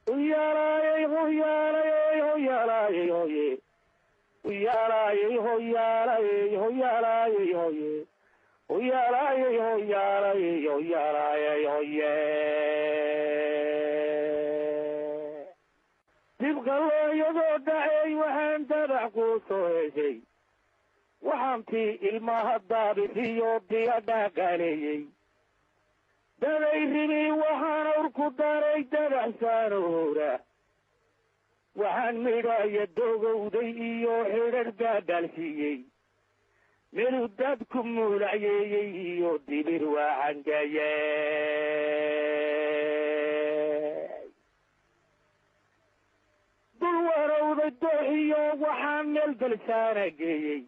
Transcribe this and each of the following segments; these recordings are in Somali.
Hoyaalayey, hoyaalayey, hoyaalayey, hoye, hoyaalayey, hoyaalayey, hoyaalayey, hoye, hoyaalayey, hoyaalayey, hoyaalayey, hoye. Dibqalooyadoo dhacey waxaan dabax kuu soo heshay, waxaan tii ilmaha daabisiyo biyo dhaqaaleeyey, dabay ribi waxaan awrku daray dabaxsaanoora, waxaan midhaya dogowday iyo xidhadh daadhaalsiiyey, melu dadku muulacyeeyey iyo dibir waaxangeeyey, dul warowday dooxiyo waxaan meel dalsaana geeyey,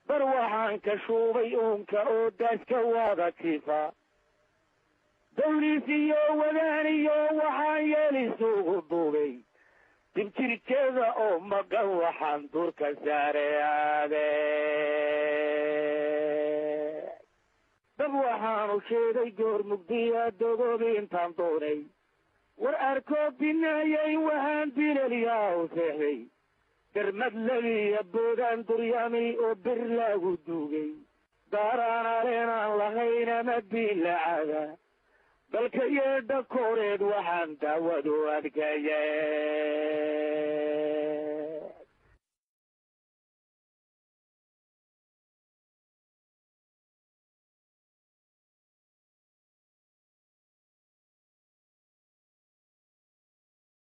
bar waxaan ka shuubay uunka oo daaska waada jiifa, dawliis iyo wadaaniyo waxaan yeelisugu duubay, dibjirkeeda oo maqan waxaan durka saaray aade, dab waxaanu sheegay goor mugdiya dogoobi intaan doonay, war arkoo binaayay waxaan dilalyaa u seexday, garmad labiya boodaan duryaamay oo bir lagu duugay, daaraan aleenaan lahayn ama diin lacaga, dalka yeedha kooreed waxaan daawadu adkeeyey.